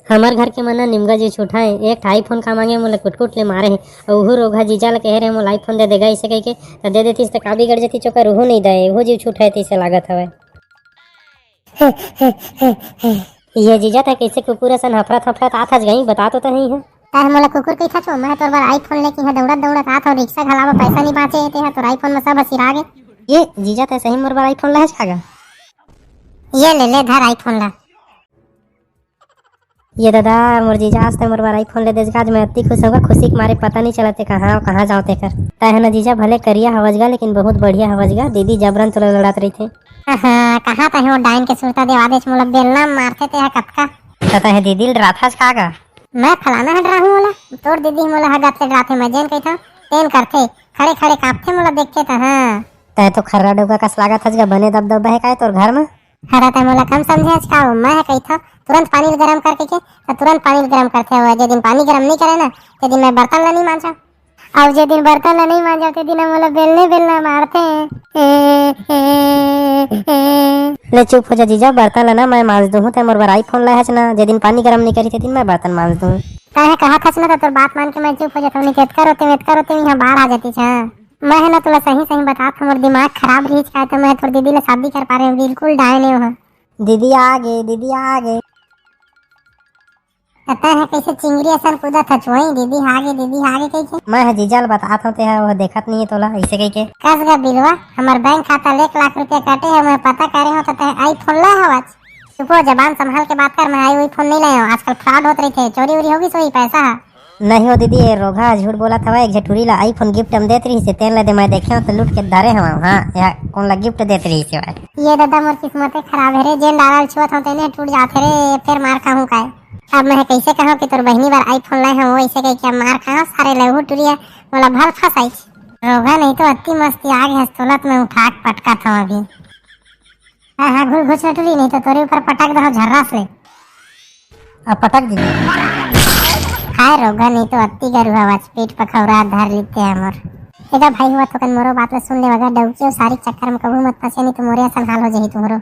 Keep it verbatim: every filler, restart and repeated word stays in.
हमर घर के मन ह निमगा जीव छुटाए, एक ठा iPhone का मांगे मोला कुटकुट ले मारे हे। अउ उहू रोगहा जीजा ल कहे रहे मोला iPhone दे देगा ऐसे कहिके, त दे देतिस त का बिगड़ जतिस ओकर, उहू नइ दे, उहू जीव छुटाए तइसे लागत हवय। ये जीजा, तै कइसे कुकुर असन हफरत हफरत आत हस गई, बता तो तही है। तै मोला कुकुर कहिथस ओ, मैं तोर बर iPhone लेके इहाँ दौड़त दौड़त आत हूँ, रिक्शा घलावा पैसा नहीं बाँचे, तेहा तोर iPhone में सब हसिरा गे। ये जीजा, तै सही मोर बर iPhone लाए हस का गा? ये ले, ले धर iPhone ला। ये दादा, मोर जीजा, आज तै मोर बर iPhone ले देस गा, आज मैं अति खुश हूँ गा, खुशी के मारे पता नहीं चलत हे कहाँ कहाँ जाओ तेकर। तै है ना जीजा, भले करिया हवस गा, लेकिन बहुत बढ़िया हवस गा, दीदी जबरन तोला लड़त रहिथे। हाँ, कहाँ तै हो डाइन के सुरता देवा देस, मोला बेलना मारथे तेहा कतका। त तै दीदी ल डराथस का गा? मैं फलाना ह डराहूँ ओला? तोर दीदी मोला हगत ले डराथे, मैं जेन कहिथों तेन करथे, खड़े खड़े कांपथे मोला देखथे त। हाँ। तै तो खर्रा डोका कस लागत हस गा, बने दबदबा हे काय तोर घर में? हरा तै मोला कम समझे हस का? मैं ह कहिथों तुरंत पानी ल गरम कर कहिके, त तुरंत पानी ल गरम करथे। अउ जे दिन पानी गरम नहीं करे ना, ते दिन मैं बर्तन ला नहीं मांजों। अउ जे दिन बर्तन ला नहीं मांजों, ते दिन मोला बेलने बेलना मारथे। ले चुप हो जा जीजा, बर्तन ला ना मैं मांज दूँ, तै मोर बर iPhone लाए हस ना, जे दिन पानी गरम नहीं करी, ते दिन मैं बर्तन मांज दूँ। तै कहत हस ना, त तोर बात मान के मैं चुप हो जाथों, नहीं ते एतका रोते, एतका रोते इहाँ बाढ़ आ जातिस। हाँ, मैं है ना तोला सही सही बतात हूँ, मोर दिमाग खराब रहिस का, त मैं तोर दीदी ला शादी कर पा रहे हूँ, बिल्कुल डाइन हे ओहा। दीदी आ गे, दीदी आ गे। त तै ह कइसे चिंगरी असन कूदत हस, वही दीदी हा गे, दीदी हा गे कहिके? मैं ह जीजा ल बतात हूँ, तेहा वो देखत नहीं है तोला, ऐसे कहिके। कस गा बिलवा, हमर बैंक खाता ले एक लाख रुपया कटे हे, मैं पता करे हूँ, त तै iPhone लाए हवस। चुप हो, जबान संभाल के बात कर, मैं iPhone नहीं लाए हूँ, आजकल fraud होत रहिथे, चोरी उरी होगिस होही पैसा हा। नहीं हो दीदी, ये रोगहा झूठ बोलत हवय, एक झे टूरी ला iPhone gift में देत रहिस हे, तेन ला दे मैं देखे हूँ त लूट के धरे हवं। हाँ, या कोन ला gift देत रहिस हे? ये दादा मोर किस्मते खराब हे रे, जेन डाला ल छुअत हूँ तेने टूट जाथे रे, फेर मार खाहूँ काय। अब मैं कइसे कहूँ कि तोर बहिनी बर iPhone लाए हूँ, वैसे कहिके अब मार खाहूँ सारे लहू टूरी ह मोला भल फंसाइस। रोगहा नहीं तो अति मस्ती आ गे हस तोला त मैं उठा के पटकत हूँ अभी। हाँ, हाँ, घुल घुस टूरी, नहीं तो तोरे ऊपर पटक दहो झर्रास ले। अब पटक दीदी। हाय रोगहा, नहीं तो अति गरु हवस, पेट पखौरा धर लेते हमर। एदा भाई हुआ थोकन मोरो बात ला सुन ले बगा, डौकी अउ सारी के चक्कर में कभू मत फंसे, नहीं तो मोरे असन हाल हो जाही तुम्हरो।